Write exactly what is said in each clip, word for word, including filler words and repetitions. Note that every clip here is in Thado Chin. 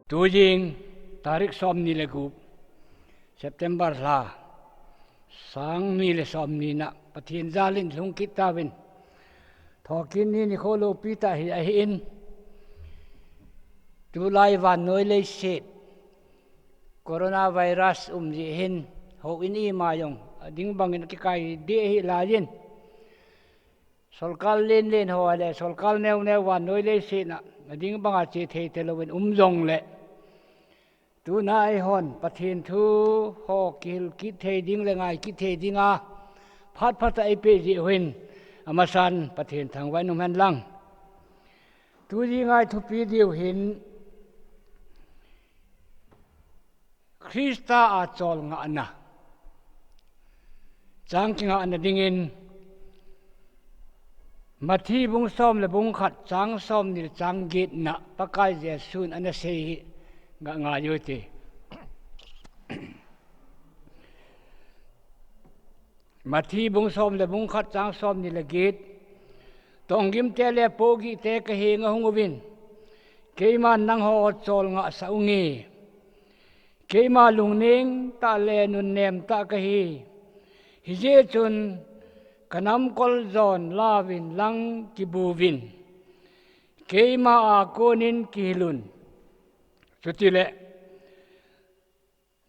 Tujing tarik somni le gup September lha, sang ni le somni na Pathen jal in lhung kit tauvin. Thokit ni nikho loupi tah hi ahin, tulai vannoi leiset coronavirus um jeh hin houin ima jong ading bangin akikai deh ahi laiyin, sorkar lenlen ho le sorkar neuneu vannoi leiset a ading banga che thei talouvin um jongle, tuna eihon Pathen thu ho kihil kit thei ding le ngai kit thei dinga phat phat a eipeh jeh uvin, amasan Pathen thangvah in um hen lang. Tujing a ithupi diu hin Christa a cholngahna chang kingahna dingin Matthew bung som le bung khat, chang somni le chang get na Pakai Jesun ana sei hi ngai ngai ute. Matthew bung som le bung khat, chang somni le get. Tonggimte le pohgihte kahenga hung uvin, keiman nangho cholngah sah unge. Keima lungneng tah le nunnem tah kahi. Hijeh chun kanamkol jon lauvin lang kibuvin, keima a konin kihilun. Chutile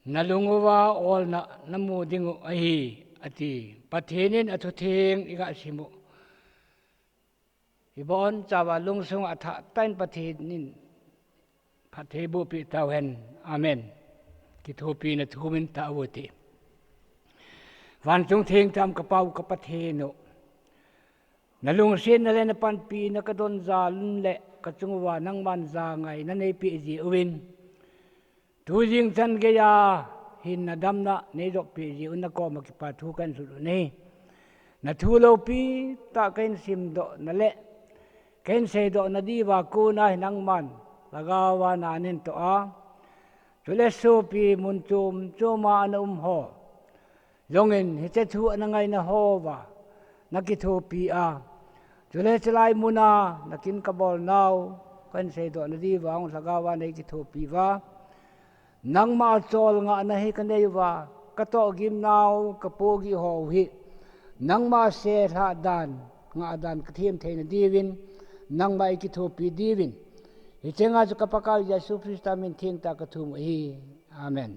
nalung uva olna namu dingu ahi, ati. Pathen in athutheng igah simu ibonchauva lungsunga athah tah in Pathen in phatthei boh peh tauhen. Amen. Kithopina thu min tah uvin te. Vanchung theng tam ka Pau ka Pathen u, nalungsetna le napanpina kadon jal un le kachung uva nangman jangaina neipeh jeh uvin, tujing chan geiya hinna damna neijopeh jeh un nakoma kipa thu kahin lhut u ahi. Nathu loupi tah kahin simdohna le kahin seidohna diuva kona hi nangman lhagaova nahin toh a, chule sopi mun chom choma ana um ho jongin hiche thu ana ngaina houva nakithopi a, chule chulai muna nakin kabolnau kahin seidohna diuva hung lhagaova neikithopi uva, nangma cholngahna hi kanei uva, katohgimnau kapohgih ho hi nangma selhah dan, ngah dan kathem theina diuvin nangma eikithopi diuvin, hichenga chu ka Pakai Jesu Christa min thengtah a kathum u ahi. Amen.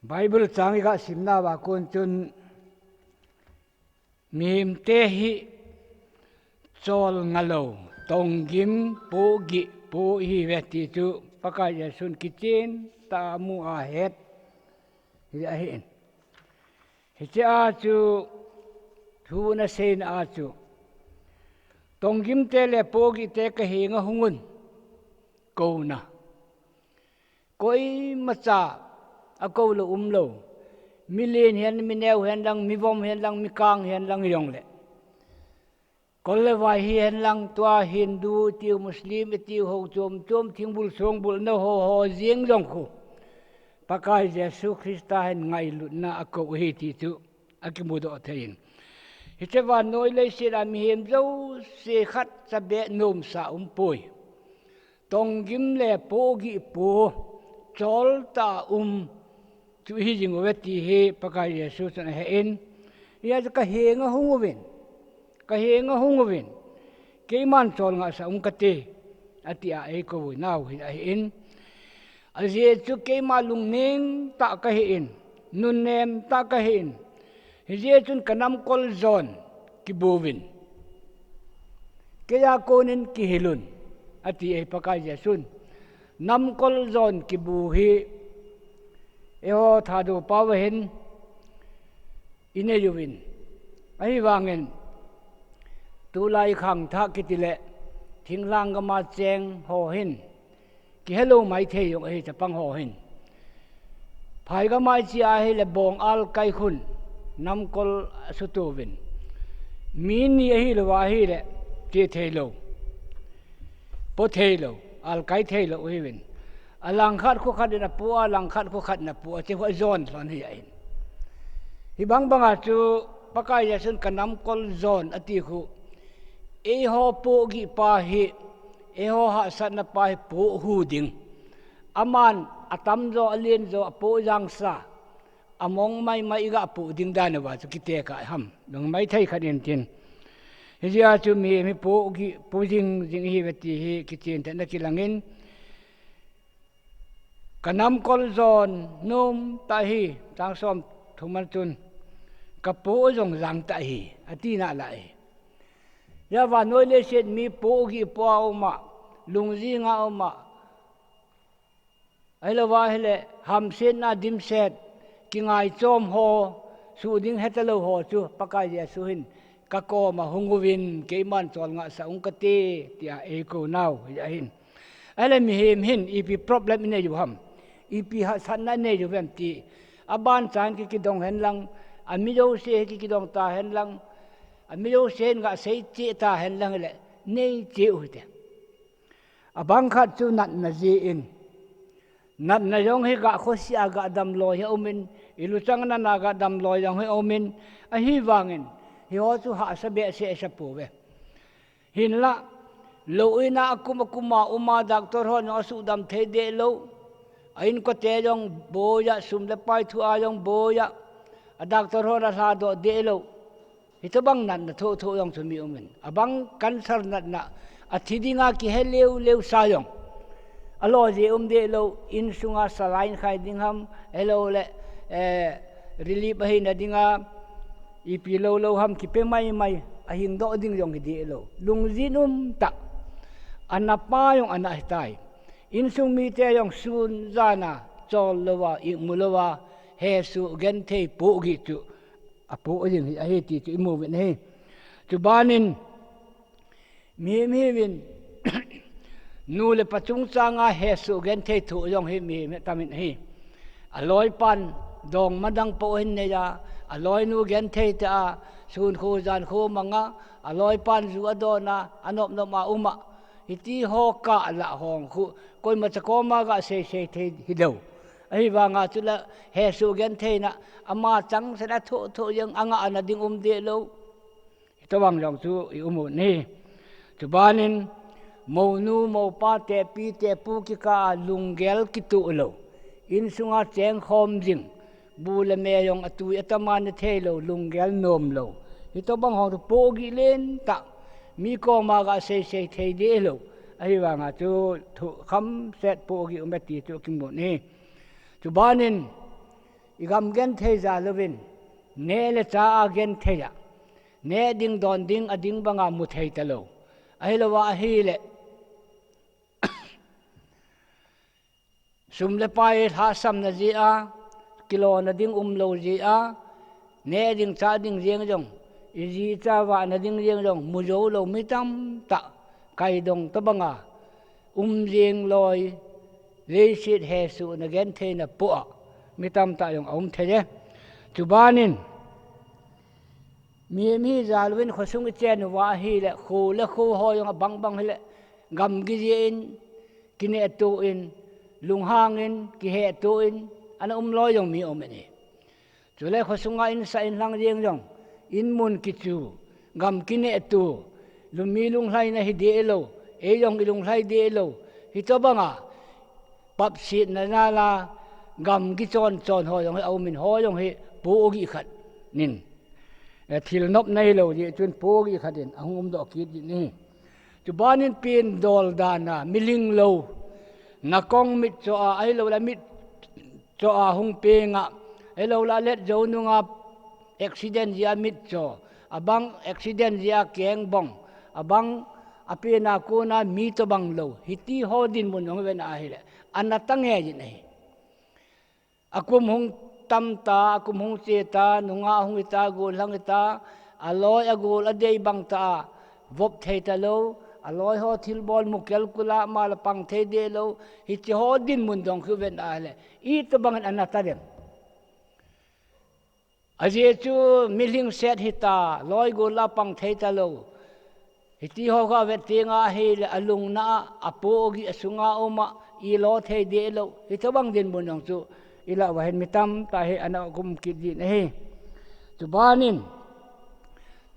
Bible chang igah simnauva kon chun mihemte hi cholngah lou, tonggim pohgih po ihiuve ti chu Pakai Jesun kichen tah a amu ahet hi ahin. Hichea chu thu ana seina a chu, tonggimte le pohgihte kahenga hungun, kouna. Koimacha akou lou umlou. Milen hen, mineo hen lang, mivom hen lang, mikang hen lang jongle, kol le vai hihen lang, tua Hindu itiu, Muslim itiu, hou chom chom, thingbul songbul na ho ho jeng jong khu Pakai Jesu Christa hin ngailutna akou ahi ti chu akimudoh thei in. Hiche vannoi leiset a mihem jouse khatcha beh nomsa umpoi. Tonggim le pohgih po, choltah a um chu ihi jing uve ti hi Pakai Jesu chun ahen. Hijeh chun kahenga hung uvin, kahenga hung uvin, keiman cholngah sah ung kate, atia eikouna u hi ahin. Ajeh chu keima lungneng tah kahin, nunnem tah kahin, hijeh chun kanamkol jon kibuvin, keija konin kihilun, ati ahi Pakai Jesun. Namkol jon kibu hi eiho Thadou pao a hin inei uvin, ahivangin tulai khangthah kiti le thinglhang gama cheng ho hin kihelou maithei jong ahi, chapang ho hin. Phai gama iche ahile bong alkai khun namkol asutouvin, mi ni ahilouva ahile che theilou, po theilou, alkai theilou ahiuvin. Alangkhat khu khat in apoh a, alangkhat khu khat in apoh a, che khu ajon lhon hi ahin. Hibang banga chu Pakai Jesun kanamkol jon ati khu, eiho pohgih pa hi Eiho hahsatna pa hi poh hu ding. Aman atam jo, alen jo, apoh jangsa, among maimai iga poh ding dan uva chu kitekah ham. Dong maithei khat in tin. Hijeh a chu mi, mi poh gih, poh jing jing ihiuve ti hi kichen tah in akilangin. Ka namkol jon nom tah hi, chang som thum a chun, ka poh jong jang tah hi, ati nalai. Hijeh a vannoi leiset mi poh gih poh a um a, lungjing a um a, ahilouva ahile hamsetna dimset, kingai chom ho, suh ding hetalou ho chu Pakai Jesu hin, ka koma hung uvin, keiman cholngah sah ung kate, tia eikou nau hi ahin. Ahile mihem hin ipi problem inei u ham, ipi hahsatna inei uvem ti, abanchan ki, kidong hen lang, ami jouse hi ki, kidong ta hen lang, ami jouse hin gasei cheh ta hen lang hile, nei cheh u hite. Abang khat chu natna jeh in. Natna jong hi ga khosih a ga damloi hi aumin, iluchang natna ga damloi jong hi aumin, ahivangin, hiho chu hahsa behseh sa pouve. Hinlah, lou in a akum akum a um a, doctor hon jong asuhdam thei dehlou. A inkote jong boi a, sum le pai thu a jong boi a, a doctor hon alhadoh dehlou. Hitobang natna thoh thoh jong chu mi umin. Abang cancer natna, athi dinga kihe leu leu sa jong. Alo jeh um dehlou, insunga saline khai ding ham, ahilouleh, eh, relief ahina dinga, ipi lou lou ham kipe maimai, ahingdoh ding jong hi dehlou. Lungjin um tah, ana pa jong ana hitai. Insung mite jong sun jan a, chol louva, imu louva, hesoh genthei poh gih chu apoh jing hi ahi ti chu imu uvin ahi. Chubanin, mihem hiuvin, nu le pa chungchanga hesoh genthei thoh jong hi mihem hi atamin ahi. Aloipan dongma dang po ahin nei a, aloinu genthei tah a, sun kho jan kho mang a, aloipan ju adon a, anop nop a um a, hiti ho kah lah hong khu, koimacha koma gasei sei thei hilou. Ahivanga chule hesoh gentheina, ama changseh a thoh thoh jeng, angahna ding um dehlou. Hitobang jong chu i um u ahi. Chubanin, mounu, moupa, tehpi, tehpu kikah a lunggel kitoh lou. Insunga chengkhom jing. Bu le me jong atui atama ne theilou, lunggel nomlou. Hitobang ho chu poh gih lentah. Mi koma gasei sei thei dehlou. Ahivanga chu thu khamset poh gih um e ti chu kimu u ahi. Chubanin, igam genthei jal uvin, neh le chah a genthei a, neh ding don ding ading banga mu thei talou. Ahilouva ahile, sum le pai lhahsamna jeh a, kilona ding umlou jeh a, neh ding chah ding jeng jong, iji icha vahna ding jeng jong, mu joulou mi tamtah, kaidong tobanga, um jeng loi, leiset hesohna gentheina poh a, mi tamtah jong aum thei e. Chubanin, mihem hi jal uvin khosung ichen uva ahile, kho le kho ho jong abang bang hile, gamgi jeh in, kinehtoh in, lunghang in, kihettoh in, ana um loi jong mi aum in ahi. Chule khosunga insah inlhang jeng jong, inmun kichu, gam kinehtoh, lungmi lunglhaina hi dehlou, ei jong ilunglhai dehlou, hitobanga, papsetna jal a, gamgi chon chon ho jong hi aumin, ho jong hi poh gih khat in, eh, thil nopna hilou jeh chun poh gih khat in ahung umdoh kit jin ahi. Chubanin pindol dan a, milinglou, nakong mitcho a, ahilouleh mitcho a hung peng a, ahilouleh alet jou nunga accident jeh a mitcho, abang accident jeh a kengbong, abang apena kona mi tobang lou, hiti ho dinmun jong ivet na ahile, ana tah nge jin ahi. Akum hung tam ta, akum hung che ta, nungah hung hita, gollhang hita, aloi agol adei bang tah a, vop thei talou, aloi ho thilbol mu kelkul a, ama la pang thei dehlou, hiche ho dinmun jong khu vet na ahile, itobang in ana tah dem. Ajeh chu milhingset hita, loi gol a pang thei talou. Hiti ho kha vet teng ahile alungna a, apoh gih asunga um a, ilo thei dehlou. Hitobang dinmun jong chu ilah uva hin mi tamtah hi ana um kit jin ahi. Chubanin,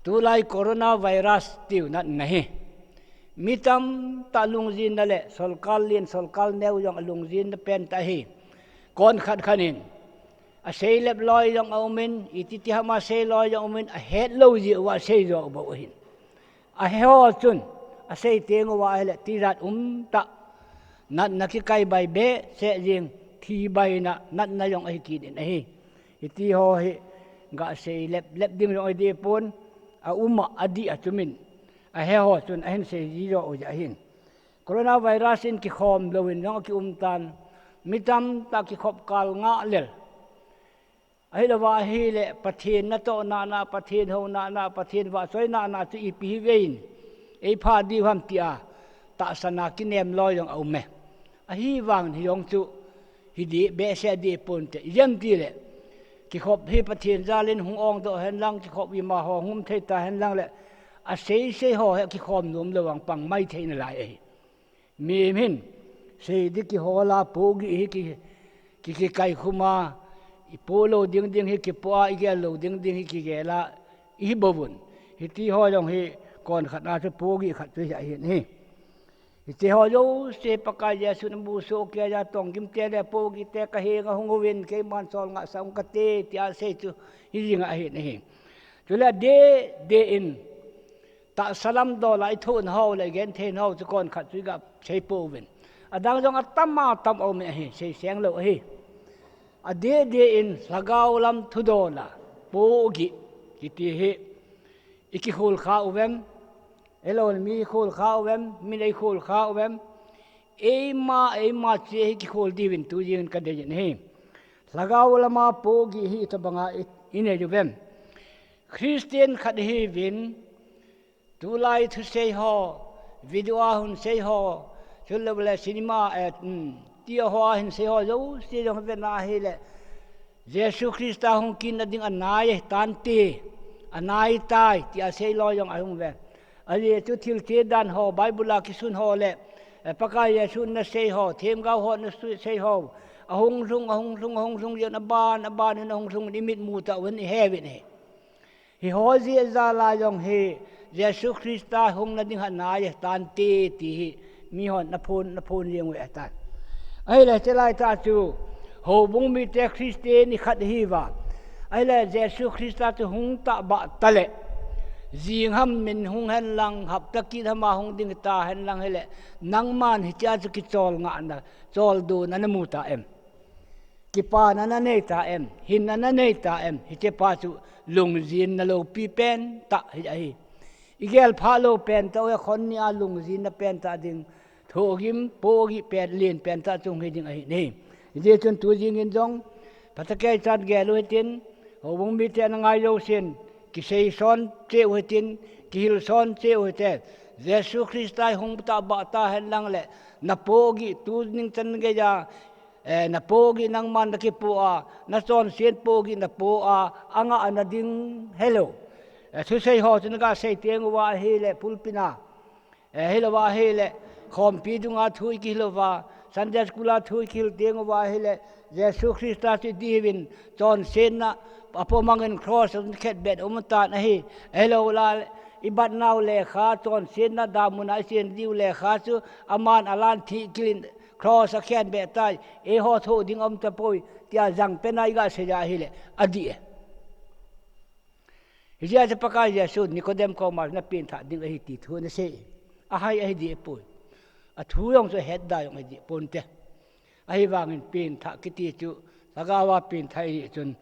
tulai coronavirus tiu natna hi, Mi tamtah lungjinna le, solkal lien, solkal neo jong alungjinna pentah ahi. Kon khat khat in, asei lep loi jong aumin, iti ti hama sei loi jong aumin, ahet lou jeh uva asei jo bou ahin. Ahe ho chun, asei teng uva ahile, tijat umtah, natna kikai bai behseh jing, thi baina, natna jong ahi kit in ahi. Hiti ho hi, gasei lep lep ding jong ahi deh pon, aum a, adih a chumin, ahe ho chun, ahin sei ji jo u jeh ahin. Coronavirus in kikhom louvin jong akium tan, mi tamtah kikhop kal ngah lel. Ahilouva ahile, Pathen natoh nana, Pathen hou nana, Pathen vahchoi nana chu ipi hi vei in, eipha diu ham tia, tahsan a kinem loi jong aume. Ahivangin hijong chu, hi deh behseh deh ponte, ijeh ham itile, kikhop hi Pathen jal in hung ongdoh hen lang, kikhop ima ho hung um thei ta hen lang le, asei sei ho hi akikhom nom lou vang pang maithei nalai ahi. Mi hin, sei ding kihol a, pohgih hi ki, ki, kikaikhum a, ipoh lou ding ding hi kipoh a, igel lou ding ding hi kigel a, ihi bouvun. Hiti ho jong hi, kon khat a chu pohgih khat chu hi ahin ahi. Hiti ho jouse Pakai Jesu namu soh keiya, tonggimte le pohgihte kahenga hung uvin, keiman sol ngahsah ung kate, tia sei chu hi jing ahin ahi. Chule adeh deh in, tahsa lam dol a ithohna ho le igentheina ho chu kon khat chu iga sei pouvin. Adang jong atam atam aume ahi, sei seng lou ahi. Adeh deh in lhagao lam thudol a, pohgih, kiti hi, ikikhol kha uvem, eilou mi khol kha uvem, min eikhol kha uvem, eima, eima cheh hi kikhol diuvin tu jingin kadei in ahi. Lhagao lama pohgih hi itobanga i, inei uvem. Christian khat ihiuvin, tulai thusei ho, video a hung sei ho, chuleh cinema, eh, um, tia hoa hung sei ho jouse jong vena ahile, Jesu Christa hung kitna ding anai tante, anai tai, tia sei loi jong ahung uve. Ajeh chu thil che dan ho, Bible a kisun ho le, eh, Pakai Jesu nasei ho, themgao ho nasei ho, ahung lhung, ahung lhung, ahung lhung, jeh in aban, aban in ahung lhung, imitmu tah uvin ihe uvin ahi. Hiho jeh jal a jong hi, Jesu Christa hungna ding anai tante ti hi, mihon naphon, naphon jeng uve atan. Ahile, chulai tah chu, houbung mite Christian ikhat ihiuva. Ahile, Jesu Christa chu hung tahbeh tale, jing ham in hung hen lang, hapta kit hama hung ding ta hen lang hile, nangman hichea chu kichol ngahna, choldo na namu ta em? Kipana nanei ta em, hinna nanei ta em, hiche pa chu lungjinna loupi pentah hi ahi. Igel phah lou pentah uve, khon nia lungjinna pentah ding, thohgim, pohgih pen, lien pentah chu hung hi ding ahi nai. Hijeh chun tu jingin jong, phatah kei chan gel u hitin, houbung mite nangai jousen, kisei son cheh u hitin, kihil son cheh u hite, Jesu Christa hi hung tahbeh ta hen lang le, napohgih tu ning chan geiya, eh, napohgih nangman nakipoh a, nachonset pohgih napoh a, angah nading helou. Eh, thusei ho chu naga sei teng uva ahile pulpit a, eh, hilouva ahile, khompi dunga thu ikihil uva, Sunday school a thu ikihil teng uva ahile, Jesu Christa chu idiuvin, chonsetna, apo mangin cross a khetbeh um tan ahi, hilou leh, ibat nau lekha, chonsetna damun a ichen diu lekha chu, aman alan thihkil in, cross a khenbeh tai, eiho thoh ding aum tapoi, tia jangpen a iga sei a ahile, adih e. Hijeh a chu Pakai Jesu Nicodemus koma napengthah ding ahi ti thu anasei. Ahai ahi deh poi. Athu jong chu ahet da jong ahi deh ponte. Ahivangin pengthah kiti chu, lhagao a pengthah ahi chun,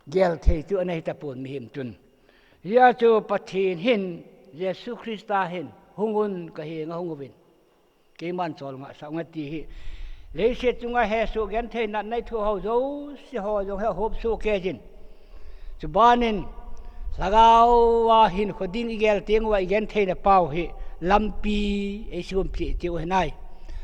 gel thei chu ana hi tapon mihem chun. Hijeh a chu Pathen hin, Jesu Christa hin, hung un kahenga hung uvin, keiman chol ngahsah unge ti hi. Leiset chunga hesoh genthei natna ithoh ho jouse ho jong hi ahop soh kei jin. Chubanin, lhagao a hinkho ding igel teng uva igentheina pau hi, lampi eisempeh cheh u ahi nai.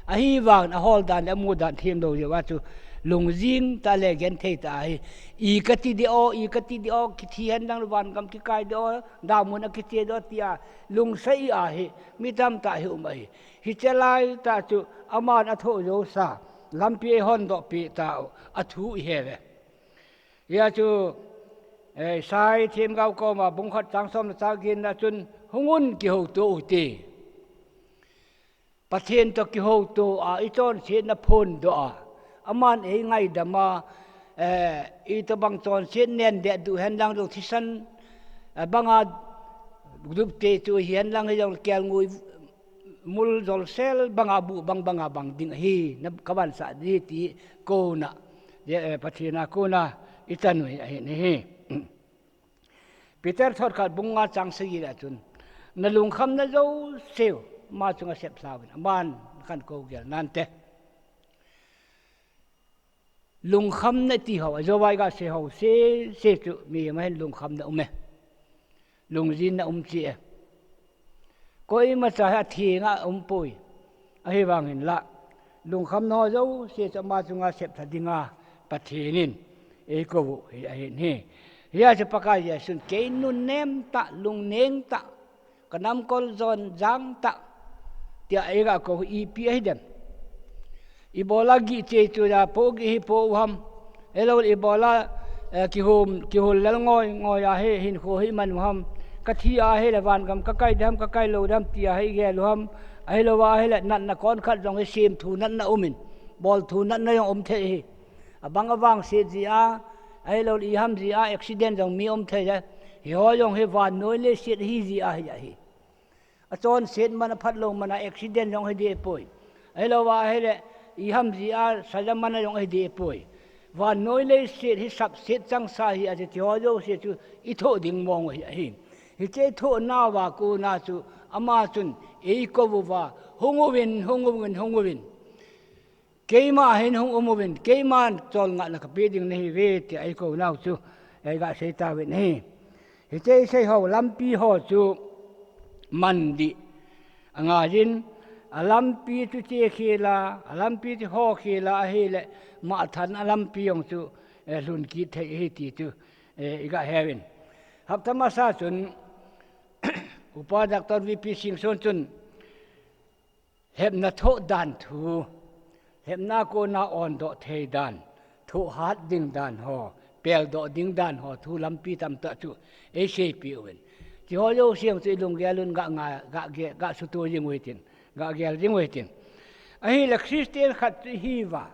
Ahivangin ahol dan le amu dan themlou jeh uva chu, lungjing tah le genthei tah ahi. I kati ding o, i kati ding o, kithi hen lang vangam kikai ding o, damun a kiche ding o tia, lungsa i ahi, mi tamtah hi um ahi. Hiche laitah chu, aman athoh jousa, lampi eihondoh peh tau, athu ihe uve. Hijeh a chu, Eh, Isai themgao koma bung khat chang som le chang get na chun, "Hung un, kihouto u," ti. Pathen toh kihouto a, i chonsetna phondoh a, aman eingaidam a, eh, itobang chonset nen deh duh hen lang jong thisan, eh, banga dupte chu hihen lang hijong kelngoi mul jolsel banga buh bang banga bang ding ahi, na ka vansah ding ti kona, eh, Pathen a kona i chan u ahi, ahi. Peter thot khat bung nga chang sagi le chun, "Na lungkhamna jouse u ama chunga seplha uvin, aman khankou gel nante." Lungkhamna ti ho, ajou a i gasei ho sese chu mihem a hin lungkhamna um e. Lungjinna um cheh e. Koima cha hi atheng a um poi. Ahivangin la, lungkhamna ho jouse chu ama chunga seplha dinga Pathen in eikou u hi ahin hi. Hia chu Pakai Jesun, "Kei nunnem tah, lungneng tah, ka namkol jon jang tah," tia eiga kou hi ipi ahi dem? Ibola gih chei chu a po gih hi po u ham? Ahilou ibola, eh, kihum, kihul lel ngoi ngoi a hi hinkho hi man u ham? Ka thi a hile vangam ka kai dem, ka kai lou dem tia hi gel u ham? Ahilou ahile natna kon khat jong hi sem thu natna um in, bol thu natna jong um thei hi. Abang avangset jeh a, ahilou iham jeh a, accident jong mi um thei le. Hiho jong hi vannoi leiset hi jeh a hi ahi. Achonset man, aphatlou man a accident jong hi deh poi. Ahilou ahile, iham jeh a saja man a jong hi deh poi. Vannoi leiset hi sapset changsa hi ahi, tiho jouse chu i thoh ding mong u hi ahi. Hiche i thoh nauva kona chu, ama chun eikou uva, "Hung uvin, hung uvin, hung uvin. Keima hin hung um uvin, keiman cholngahna ka pe ding nahi uve," tia eikou nau chu, eiga sei tauvin ahi. Hiche i sei ho, lampi ho chu man dih angaiyin, alampi chu che khel a, alampi chu ho khel a ahile, mahthan a lampi jong chu, eh, lhun kit thei ahi ti chu, eh, iga he uvin. Hapta masa chun, Upa Doctor V P Singson chun, lhepna thoh dan thu, lhepna kona ondoh thei dan, thohhat ding dan ho, peldoh ding dan ho, thu lampi tamtah chu eiseipeh uvin. Tiho jouse chu i lunggel un ga nga, ga ge, ga suto jing u hitin, ga gel jing u hitin. Ahile Christian khat chu ihiuva,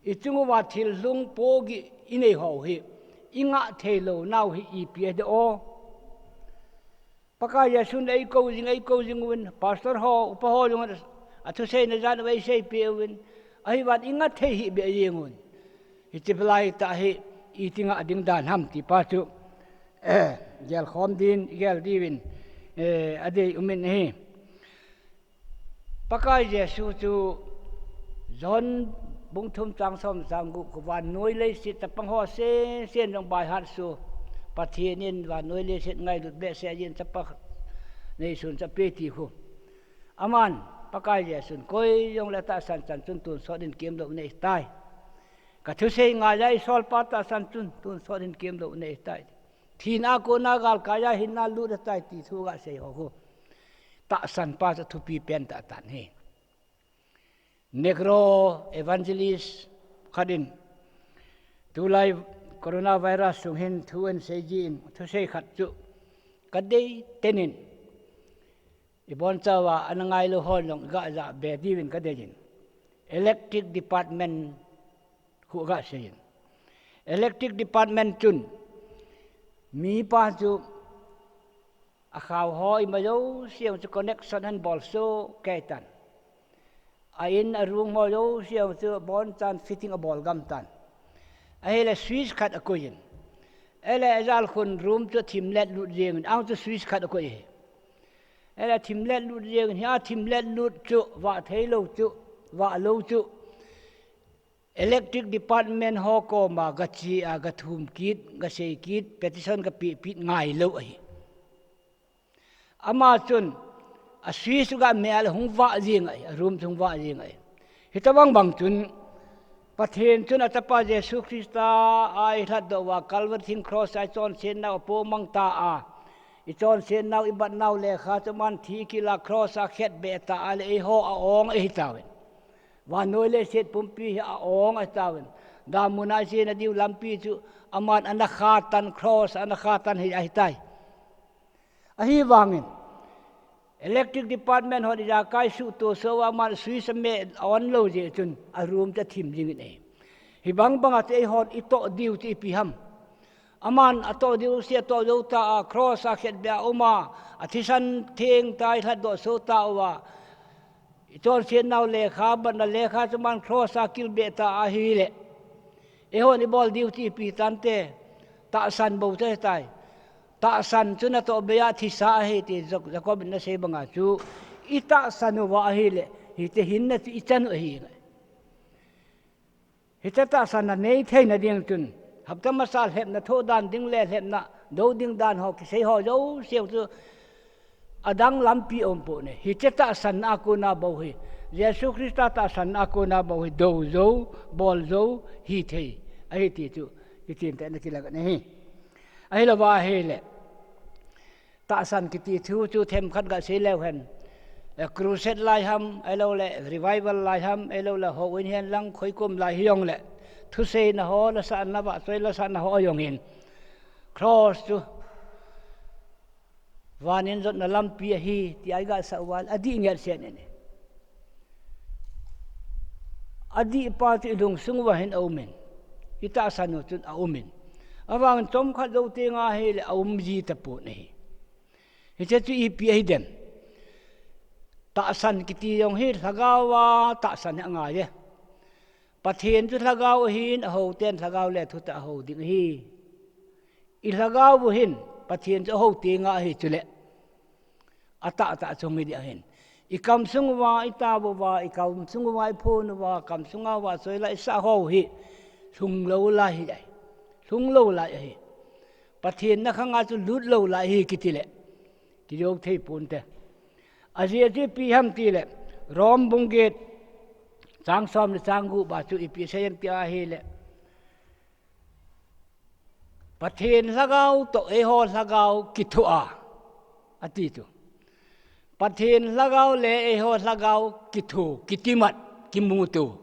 i chung uva thil lhung po gih i nei ho hi, i ngah thei lou nau hi ipi ahi dem? Pakai Jesun eikou jing, eikou jing uvin, pastor ho, upa ho jong athuseina jan uva eiseipeh uvin, ahivangin i ngah thei hih beh jeng un. Hiche lai tah hi iti ngah ding dan ham ti pa chu, eh, gelkhom din, gel diuvin, eh, adei um in ahi. Pakai Jesu chu John bung thum chang som chang gup khu, vannoi leiset chapang ho sesen jong baihat su, Pathen in vannoi leiset ngailut behseh jin chapa neisun chu ape ti khu. Aman, Pakai Jesun, koi jongle tahsan chan chun tonsot in kemlou nei tai. Ka thusei ngai a i solpa tahsan chun tonsot in kemlou nei tai. Thina kona galkai a hinna lut ahitai ti thu gasei ho khu. Tahsan pa chu thupi pen tah tan ahi. Negro evangelist khat in, tulai coronavirus sung hin thu ahin sei jin, thusei khat chu ka dei ten in, i bonchauva ana ngailou hon jong ga ja be diuvin ka dei in. Electric department khu ga sei in. Electric department chun mipa chu akhao ho ima jouse chu connection ahin bol soh kei tan. A in a room ho jouse chu abonchan fitting abol gam tan. Ahile switch khat akoi in. Ahile ajal khun room chu athim let lut jeng in, ang chu switch khat akoi hi. Ahile athim let lut jeng in, hia athim let lut chu vah thei lou chu, vah lou chu, electric department ho koma gache a, gathum kit, gasei kit, petition gapeh kit ngailou ahi. Ama chun a switch chu gameh a le hung vah jeng ahi, a room chu hung vah jeng ahi. Hitobang bang chun Pathen chun achapa Jesu Christa a eilhatdoh uva Calvary thing cross a ichonsetnau apo mang ta a, ichonsetnau, ibatnau lekha chu aman thi kila cross a khetbeh ta a le eiho a-ong ahi tauvin. Vannoi leiset pumpi hi a-ong ahi tauvin. Damun a ichena diu lampi chu Aman ana khatan, cross ana khatan hi ahitai. Ahivangin, electric department hon ijakai suhto so aman switch ame on lou jeh chun a room chu athim jingin ahi. Hibang banga chu eihon itoh diu chu ipi ham. Aman atoh diu si atoh jou ta a, cross a khetbeh a um a, athisan theng tai lhatdoh so tauva, ichonsetnau lekha, batna lekha chu aman cross a kilbeh ta ahile, eihon ibol diu chu ipi tante, tahsan bou chu ahitai. Tahsan chu natoh bei a thisa ahi ti Ja-, Jacob in anasei banga chu, itahsan uva ahile, hiche hinna chu ichan u ahi. Hiche tahsanna nei theina ding chun, hapta masa lhepna thoh dan ding le lhepna do ding dan ho kisei ho jouse chu adang lampi aumpoi. Hiche tahsanna a kona bou hi, Jesu Christa tahsanna a kona bou hi do jou, bol jou hithei ahi ti chu kichentah in akilah ahi. Ahilouva ahile, tahsan kiti thu chu themkhat gasei leu hen. Eh, crusade lai ham, ahilouleh revival lai ham, ahilouleh houin hen lang khoikom lai hijongle, thuseina ho, lasahna, vahchoi lasahna ho jong hin, cross chu vanin jotna lampi ahi tia igasah uva le adih ngelsen ahi. Adihpa chu ilungsung uva hin aumin, itahsan u chun aumin. Avangin chomkhat jou tenga ahile aumji tapon ahi. Hiche chu ipi ahidem? Tahsan kiti jong hi lhagao a tahsan hi angaiye. Pathen chu lhagao ahin, ahou ten lhagao le thutah a hou ding ahi. Ilhagao u hin Pathen chu ahou tenga ahi chule, atahtah chu hung hi ding ahin. Ikamsung uva, itao uva, ikamsung uva, iphon uva, kamsunga vahchoi la isah ho hi lhung lou lai ahi. Lhung lou lai ahi. Pathen nakhanga chu lut lou lai ahi kitile, kijou thei ponte. Ajeh chu ipi ham tile, Rom bung get, chang som le chang gup a chu ipi asei em tia ahile, Pathen lhagao toh eiho lhagao kithoa, ati chu. Pathen lhagao le eiho lhagao kitho, kitimat, kimuto.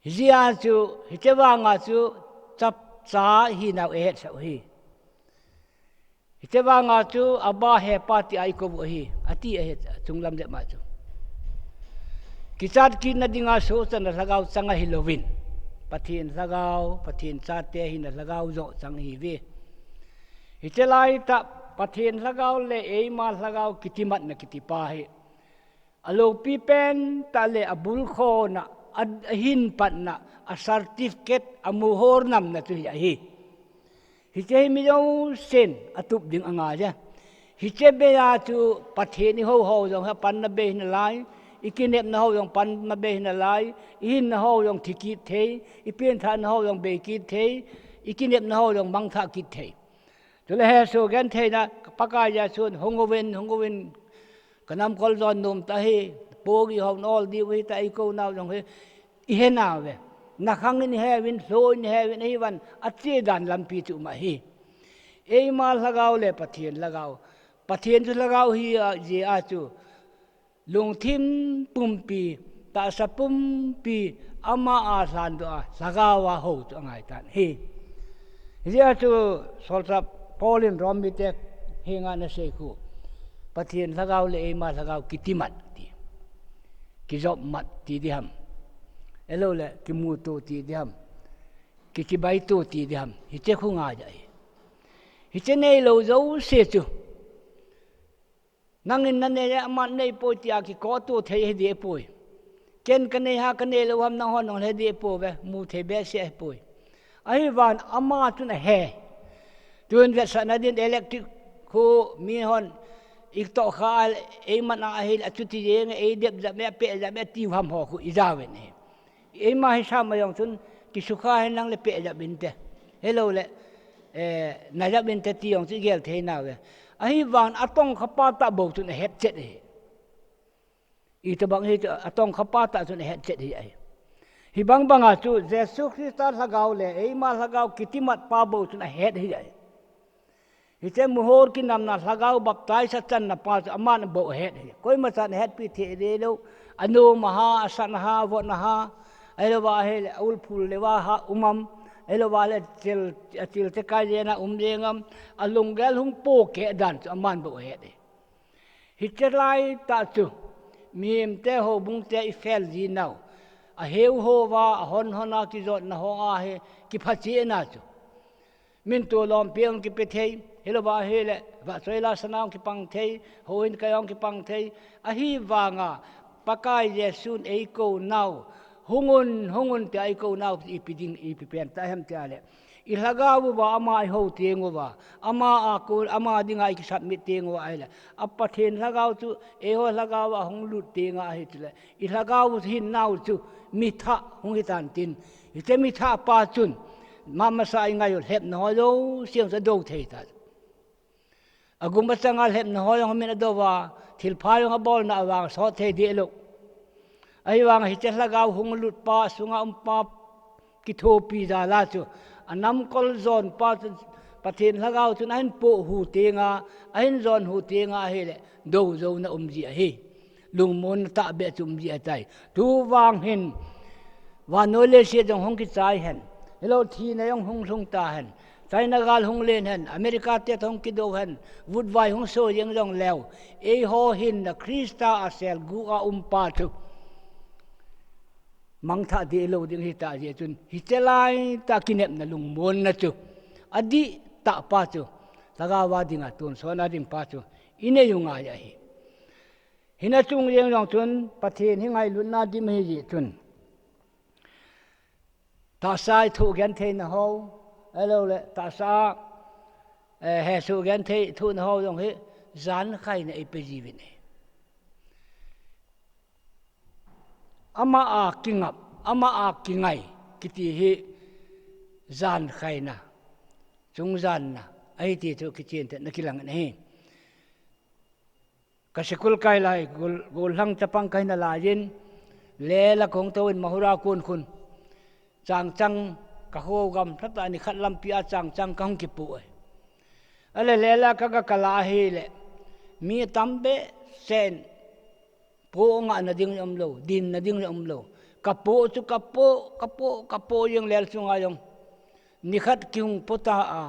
Hijeh a chu, hiche vanga chu chapcha ihinau eihetsah u ahi. Hiche vanga chu Abba, Hepa tia ikou u ahi, ati ahi, chunglam jep ma chu. Kichat kitna dinga sohchatna lhagao chang ahilouvin, Pathen lhagao, Pathen chate hina lhagao joh chang ahiuve. Hiche laitah Pathen lhagao le eima lhagao kitimatna kitipa hi, aloupi pentah le abulkhona, a, ahin patna, a certificate, amuhor namna chu hi ahi. Hiche hi mi jousen atup ding angaiye. Hiche beiya chu Pathen ihou ho jong hi apanna bei hinalai, ikinepna ho jong panna bei hinalai, ihinna ho jong thi kit thei, ipenthahna ho jong bei kit thei, ikinepna ho jong mangthah kit thei. Chule Jesu gentheina, Pakai Jesun, hung uvin, hung uvin, kanamkol jon nom tah ahi, pogi hon ol diu ahitai, eikou nau jong hi, ihenauve. Nakhang in iheuvin, lho in iheuvin, ahivangin ache dan lampi chu um ahi. Eima lhagao le Pathen lhagao. Pathen chu lhagao ahi jeh a chu, lungthim pumpi, tahsa pumpi, ama a lhandoh a, lhagao a hou chu angaitan ahi. Hijeh a chu solchah Paul in Rom mite henga anasei khu, Pathen lhagao le eima lhagao kitimat ti, kijopmat ti diham, ahilouleh kimuto ti diham, kichibaito ti diham, hiche khu ngai ahi. Hiche neilou jouse chu, nangin nanei a, aman neipoi tia kikoto thei ahidehpoi. Ken kanei ham kaneilou ham nanghon nahung ledehpouve, mu thei behseh ahipoi. Ahivangin ama chun ahe. Tun vetsahna din electric khu mihon itohkha a, eiman a ahile achuti jenge, eidep jap e, apeh jap e tiu ham ho khu ijauvin ahi. Eima hisam a jong chun kisukha henlang le peh jap inte, ahilouleh, eh, na jap inte ti jong chu igel thei nauve. Ahivangin atongkhapa tah bou chun ahetchet ahi. Itobang hi chu atongkhapa tah chun ahetchet ahi. Hibang banga chu Jesu Christa lhagao le eima lhagao kitimatpa bou chun ahet ahi. Hiche muhor kinamna lhagao baptize achanna pa chu aman bou ahet ahi. Koimachan ahetpi thei dehlou. Anom aha, asan aha, avot aha, ahilouva ahile aulphul leuva ha um am, Ahilou vale thil, a thil te kai jeng a um jeng am, a lunggel hung pohkeh dan chu aman bou ahet e. Hiche lai tah chu, mihemte houbung te i fel ji nau, a heu ho va, a hon hon a kijotna ho a hi, kipha cheh na chu. Min tu lom piang kipe thei, hilou va hile, vahchoi la sana kipang thei, houin kai ong kipang thei, ahivanga, Pakai Jesun eikou nau, hung un, hung un tia eikou nau, ipi ding, ipi pen ta hem tia le. I lhagao uva, ama i hou teng uva, ama a kon, ama dinga i kisubmit teng uva ahile. A Pathen lhagao chu, eiho lhagao a hung lut teng a ahi chule. I lhagao hin nau chu, mi thah hung hi tan tin. Hiche mi thah pa chun, ma masa i ngai u lhepna ho jouse chu adou thei ta. Agum achanga lhepna ho jong min adou va, thilpha jong abolna avang sot thei deh lou. Ahivanga hiche lhagao hung lut pa, sunga um pa, kithopi jal a chu, a namkol jon pa chu, Pathen lhagao chun ahin poh hu teng a, ahin jon hu teng a ahile, dou jouna um ji ahi. Lungmonna tahbeh chu um ji ahitai. Tuvang hin, vannoi leiset jong hung kichai hen. Hilou thina jong hung lhung ta hen. China gal hung len hen. America te hung kidou hen. Vutvai hung so jeng jong leu. Eiho hinna Christa a selgu a um pa chu. Mangthah deh lou ding hita jeh chun. Hiche lai tah kinepna lungmonna chu. Adih tah pa chu. Lhagao a dinga tonsot na ding pa chu. I nei u ngai ahi. Hina chung jeng jong chun, Pathen hi ngailutna dim ahi jeh chun. Tahsa i thoh genthei na ho, ahilou le, tahsa, eh, hesoh genthei thoh na ho jong hi, jankhaina eipe jiuvin e. Ama a kingap, ama a kingai, kiti hi, jankhaina, chungjanna, ahi ti chu kichen te na kilang in ahi. Ka sikul kai lai, gol, gollhang chapang kahi nalai in, lela kahung tou in Mahur a kon khun. Changchang ka ho gam, tha tah nikhat lampi a changchang kahung kipoh e. Ahile lela ka, ka kal a ahile. Mi atam behseh in, poh ngahna ding jong umlou, dinna ding jong umlou. Ka poh chu ka poh, ka poh, ka poh jeng lel chunga jong. Nikhat kihung poh ta a.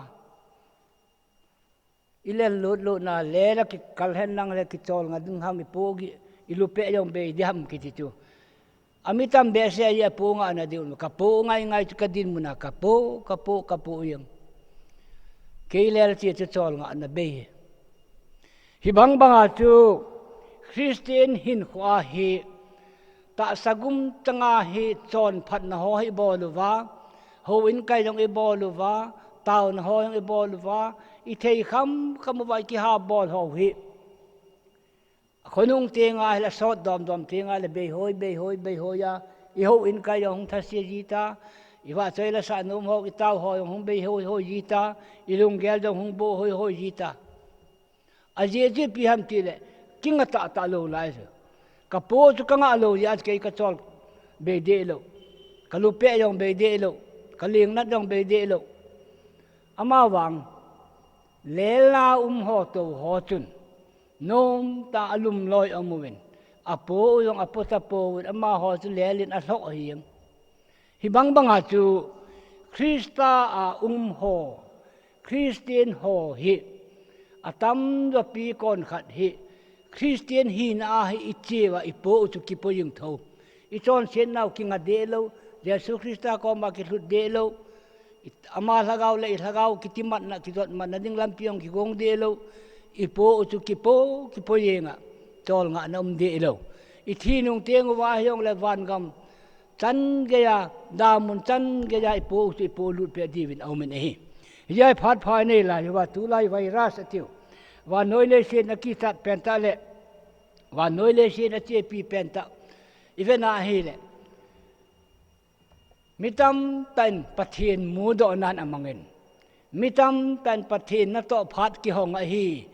I lel lut lut na lela kikal hen lang le kichol nga ding ham i poh gi, i lupeh jong bei ding ham kiti chu. Ami tam behseh a poh ngahna ding, ka poh ngai ngai chu ka dinmun a ka poh, ka poh, ka poh jeng. Kei lel chu chu chol ngahna bei. Hibang banga chu Christian hinkho a hi Tahsa gum changa hi chonphatna ho hi bol uva, houin kai jong i bol uva, taona ho jong i bol uva, i thei kham kham uva i kiha bol ho hi. Khonung tenga hile sot dom dom tenga le beihoi, beihoi, beihoi a, i houin kai jong hung thase ji ta, i vahchoi la sa nom ho, i tao ho jong hung beihoi hoi ji ta, i lunggel jong hung boh hoi hoi ji ta. Ajeh chu ipi ham tile, kinga tah tah lou lai chu. Ka poh chu ka ngah lou jeh a chu kei ka chol bei deh lou. Ka lupeh jong bei deh lou. Ka lengnat jong bei deh lou. Amavang, lel a um ho tou ho chun, nomtah a lumloi a um uvin. A poh u jong a poh ta pouvin, amaho chu lel in a lhoh ahi jeng. Hibang banga chu Christa a um ho, Christian ho hi, atam jopi konkhat hi, Christian hina a hi i che uva i poh u chu kipoh jing tho. I chonsetnau kinga deh lou, Jesu Christa koma kilhut deh lou, i, ama lhagao le i lhagao kitimatna, kijotmatna ding lampi jong kigong deh lou, i poh u chu kipoh, kipoh jenga, chol ngahna um deh lou. I thi nung teng uva hijongle vangam, chan geiya, damun chan geiya i poh u chu i poh lut peh diuvin a um in ahi. Hijeh a phat pha i nei lai uva tulai virus atiu. Vannoi leiset a kichat pen tah le, vannoi leiset a chepi pen tah. I vena ahile. Mi tamtah in Pathen mudohnan amangin. Mi tamtah in Pathen natoh phat kihong ahi.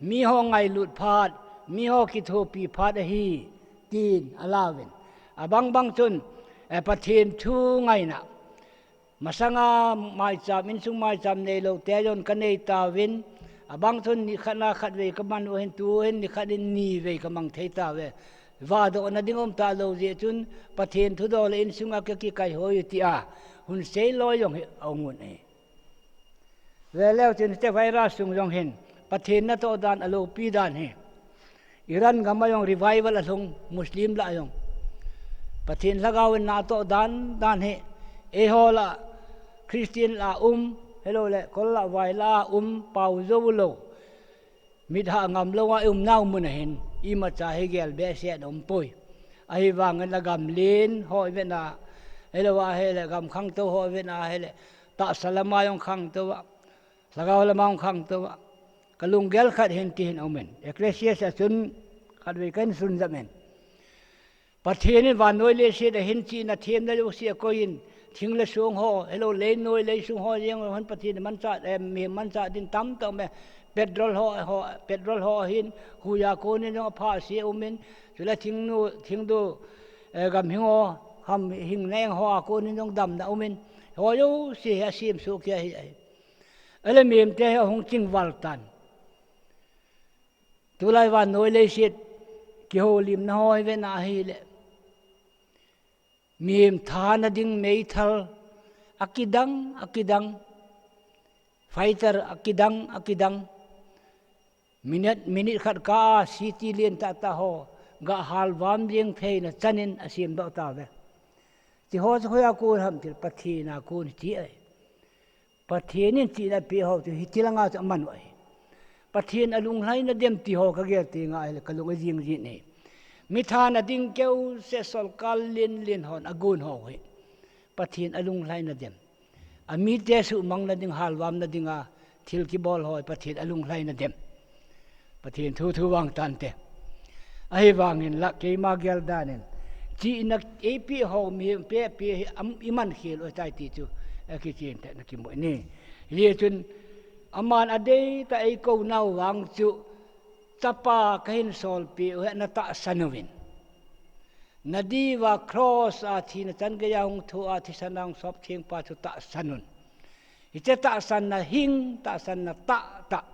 Miho ngailut phat, miho kithopi phat ahi. Tin alauvin. Abang bang chun, eh, Pathen thu ngaina. Masanga maicham, insung maicham neilou te jong ka nei tauvin. Abang chun nikhat na khatvei ka mang u hin tuhin nikhat in nivei ka mang thei tauve. Vahdohna ding um talou jeh chun Pathen thudol le insunga ka kikai hoi u tia. Hun sei loi jong hi a um un ahi. Ve leu chun hiche virus sung jong hin Pathen natoh dan a loupi dan hi. Iran gam a jong revival a lhung, Muslim lah a jong. Pathen lhagao in natoh dan dan hi. Eiho lah Christian lah a um, helou le kol lah vai lah a um, pao jou lou. Mit hah ngam lou a i umnau mun a hin, imacha hi gel behseh a um poi. Ahivangin la gam len ho i vet na, helou a hile gam khangtou ho i vet na hile, tahsa lama jong khangtou a, lhagao lama jong khangtou a. Ka lunggel khat hin ti hin a um in. Ecclesiastes a chun khatvei ka hin sunjam in. Pathen in vannoi leiset a hin chihna themna jouse a koi in, thing le song ho, helou leinoi leisung ho jeng ho hin Pathen in manchah, eh, mihem manchah din tamtah um e. Petrol ho, ho, petrol ho hin, huiya kon in jong apha se um in, chule thingnu, thingdu, eh, gam hing ho, ham hing neng ho a kon in jong damna um in, ho jouse hi asem soh kei ahi, ahi. Ahile mihemte hi ahung chingval tan. Tulai vannoi leiset kiholimna ho i vet na hile, mihem thana ding meithal akidang, akidang, fighter akidang, akidang, minute, minute khat kah a city lentah tah ho gah halvam jeng theina chan in asem doh tauve. Hiche ho chu hoiya kon ham tile Pathen a kon hiche ahi. Pathen in chihna apeh ho chu hiti langa chu aman u ahi. Pathen alunglhaina dem ti ho ka gel teng ahile ka lung ajing jin ahi. Mi thana ding keuseh, solkar len len hon agon ho hi Pathen alunglhaina dem. Amite suhmangna ding, halvamna dinga thil kibol ho hi Pathen alunglhaina dem. Pathen thu thu vang tante. Ahivangin la keima gel dan in, chihna eipeh ho mihemte apeh hi am, i man khel u ahitai ti chu, eh, kichen tah in na kimu in ahi. Hijeh chun aman adeitah a eikou nau vang chu, Chapa ka hin solpeh u ahi, na tahsan uvin. Na diuva cross a thina chan geiya hung thoh a thisan a hung sop theng pa chu tahsan un. Hiche tahsanna hing, tahsanna tahtah.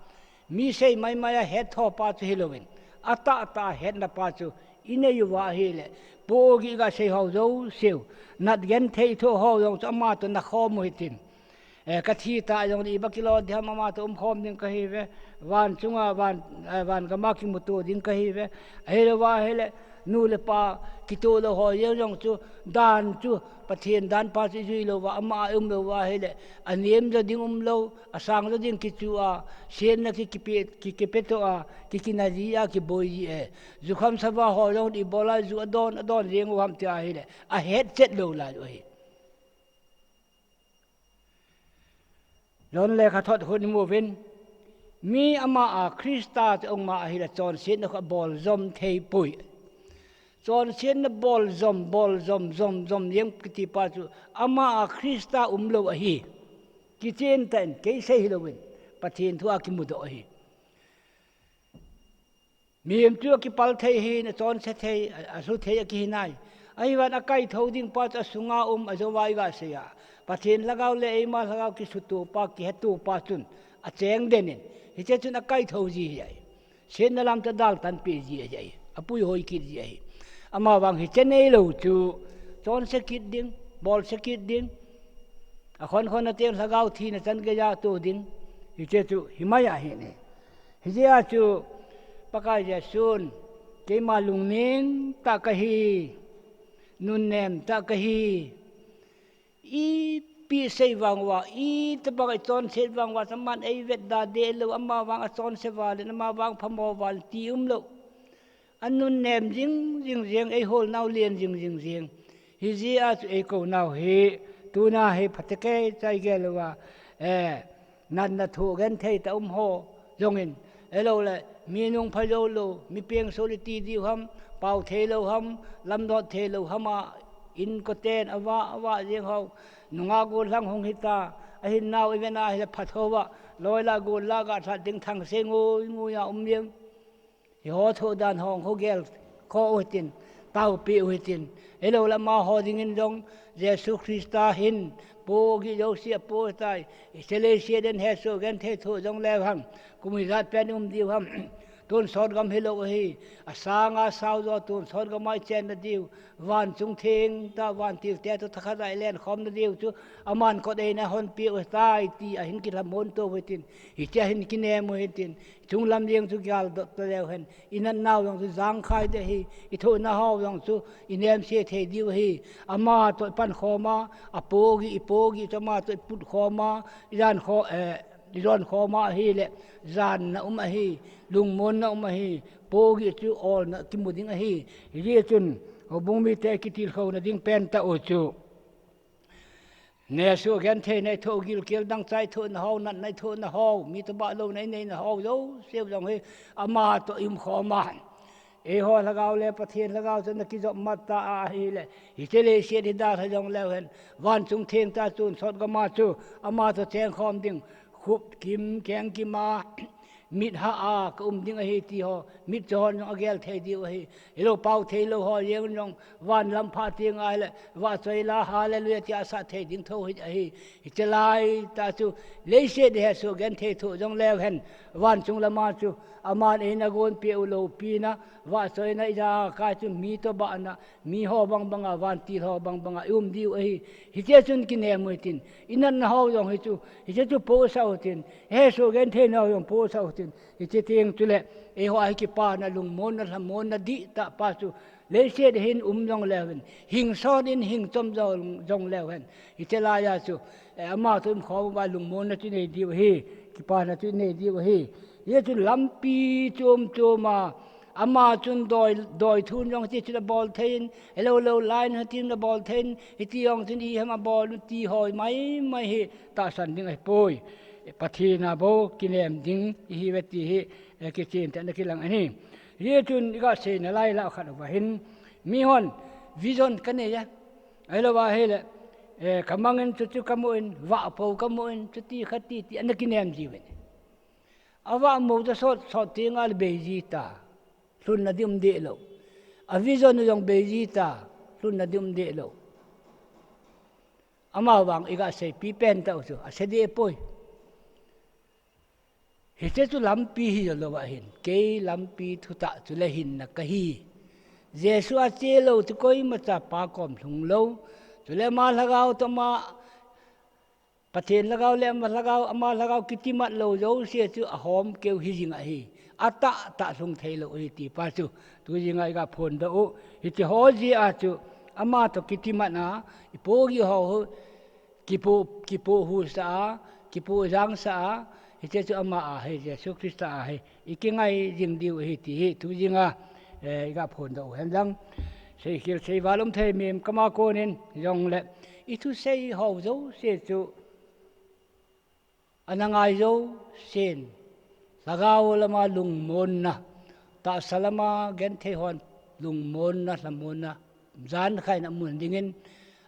Mi sei maimai a het tho pa chu hilouvin, atahtah a hetna pa chu i nei uva ahile, pohgih ga sei ho jouseu, nat genthei thoh ho jong chu ama toh na khom u hitin. Eh, ka thi tah jong le iba kilou ding ham, ama toh umkhom ding kahiuve. Van chunga, van, eh, van gama kimuto ding kahiuve. Ahilouva ahile, nu le pa kitoh lou ho jeng jong chu, dan chu, Pathen dan pa chu i jui louva, ama a i um louva ahile, anem jo ding umlou, asang jo ding kichu a, senna ki, kipe, ki, kipe toh a, ki, kina ji a, kiboi ji e. Jukham sava ho jong le ibola ju adon, adon jeng u ham ti ahile, ahet chet lou lai u ahi. John lekhathot khun i mu uvin, mi ama a Christa chu a um a ahile chonsetna khu abol jom thei poi. Chonsetna bol jom, bol jom, jom, jom jeng kiti pa chu ama a Christa umlou ahi. Kichen tah in, kei sei hilouvin, Pathen thu a kimudoh ahi. Mihem chu akipal thei ahin, achonse thei, a, alhu thei akihi nai. Ahivangin akaithou ding pa chu asunga um, ajouva i ga sei a, Pathen lhagao le eima lhagao kisuto pa, kiheto pa chun acheng den in, hiche chun akaithou ji ahi. Setna lam chu adaltan peh ji ahi, apuihoi kit ji ahi. Amavang hiche neilou chu chonse kit ding, bolse kit ding, akhon khon a teng lhagao thina chan geiya to ding, hiche chu himai ahi ne. Hijeh a chu Pakai Jesun, keima lungnem tah kahi, nunnem tah kahi, ipi sei vang uva, itobang i chonset vang uva, aman eivetda deh lou, amavang achonse val in, amavang phamo val in ti umlou. Anunnem jing jing jeng, eiholnau len jing jing jeng. Hijeh a chu eikou nau hi, tuna hi phatecha i gel uva, eh, natna thoh genthei tah um ho jongin, ahilouleh mi nungpha jou lou, mi pengso le ti diu ham, pao thei lou ham, lamdot thei lou ham a, inkoten avah avah jeng ho, nungah gollhang hung hita, ahin nau i vet na ahile phatho uva, loi la gol la ga that ding thangse ngui ngui a um jeng. Hiho thoh dan ho hung gel khoh u hitin, taopeh u hitin. Ahilouleh amaho dingin jong Jesu Christa hin pohgih jouse apoh tai. Hiche leiset a hesoh genthei thoh jongleu hen, kum ijat pen um diu ham. Tonsot gam hilou ahi, asanga sao jo tonsot gam a ichenna diu, vanchung theng tah vantil te toh thakhat a ilenkhomna diu chu, aman kot eina honpeh u tai ti ahin kilhamon to u hitin, hitia hin kinem u hitin, chunglam jeng chu galdot taleu hen, inatnau jong chu jangkhai ding ahi, ithohna hou jong chu inemse thei diu ahi, ama toh ipankhom a, apohgih, ipohgih chu ama toh iputkhom a, ijan kho, eh, ijonkhom a ahile, janna um ahi, lungmonna um ahi, pohgih chu olna kimu ding ahi. Hijeh chun, houbung mite kitilkhouna ding pentah u chu, nesoh gentheina ithoh gilkel dangchah ithohna hou, natna ithohna hou, mi tobang louna ineina hou jouse jong hi, ama toh iumkhom a, eiho lhagao le Pathen lhagao chu ana kijopmat ta ahile, hiche leiset hi dalha jongleu hen, vanchung thengtah tonsot gam a chu, ama toh chengkhom ding, khup kim, keng kim a, mit hah a kaum ding ahi ti ho, mitcho hon jong agel thei diu ahi. Hilou pao theilou ho jeng jong, van lam phat teng ahile, vahchoi la, Hallelujah tia asah thei ding thou hi ahi. Hiche laitah chu, leiset hesoh genthei thoh jongleu hen, vanchung lam a chu, aman eina gonpeh u loupina, vahchoina ijakai chu mi tobang a, miho bangbang a, vantil ho bangbang a ium diu ahi. Hiche chun kinem u hitin, inatna hou jong hichu, hiche chu pohsah u hitin, hesoh gentheina hou jong pohsah u hitin, hiche teng chule, eiho a hi kipana, lungmonna, lhamonna dihtah pa chu, leiset hin um jongleu hen, hingsot in hingchom jong, jongleu hen, hiche laiya chu, eh, ama toh umkhom uva lungmonna chu inei diu ahi, kipana chu inei diu ahi. Hichun lampi chom chom a, ama chun doi, doi thun jong hiti chun abol thei in, hilou lou line hiti chun abol thei in, hiti jong chun ihem abol u ti ho mai mai hi tahsan ding ahipoi. Pathen a bou kinem ding ihiuve ti hi, eh, kichen tah in akilang ahi. Hichun iga seina lai lah khat uva hin, mihon vision kanei e, ahilou ahile, eh, kamang in chuchu kamu in, vahpo kamu in, chuti khati ti ana kinem jiuvin. Avahmo chu sot sot teng ahile bei ji ta, lhunna ding um deh lou. A vision u jong bei ji ta, lhunna ding um deh lou. Amavang iga seipi pentah u chu ase deh poi. Hiche chu lampi hijo lou ahin, kei lampi thutah chule hinna kahi. Jesu a chelou chu koimacha Pa kom lhung lou. Chule ama lhagao toh ama Pathen lhagao le ama lhagao, ama lhagao kitimat lou jouse chu ahom keu hijing ahi. Atahtah lhung theilou ahi ti pa chu tujing a iga phondoh u. Hitiho jeh a chu ama toh kitimat a, ipohgih ho, kipoh, kipoh husa a, kipoh jangsah a, hiche chu ama ahi, Jesu Christa ahi, ikingai jing diu ahi ti hi tujing a, eh, iga phondoh u hen lang. Seikhel seival um thei mem kama konin jongle, ithusei ho jouse chu ana ngai jousen, lhagao lama lungmonna, tahsa lama genthei hon lungmonna, lhamonna, jankhaina mun dingin,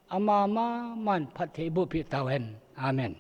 ama maman phatthei bohpeh tauhen. Amen.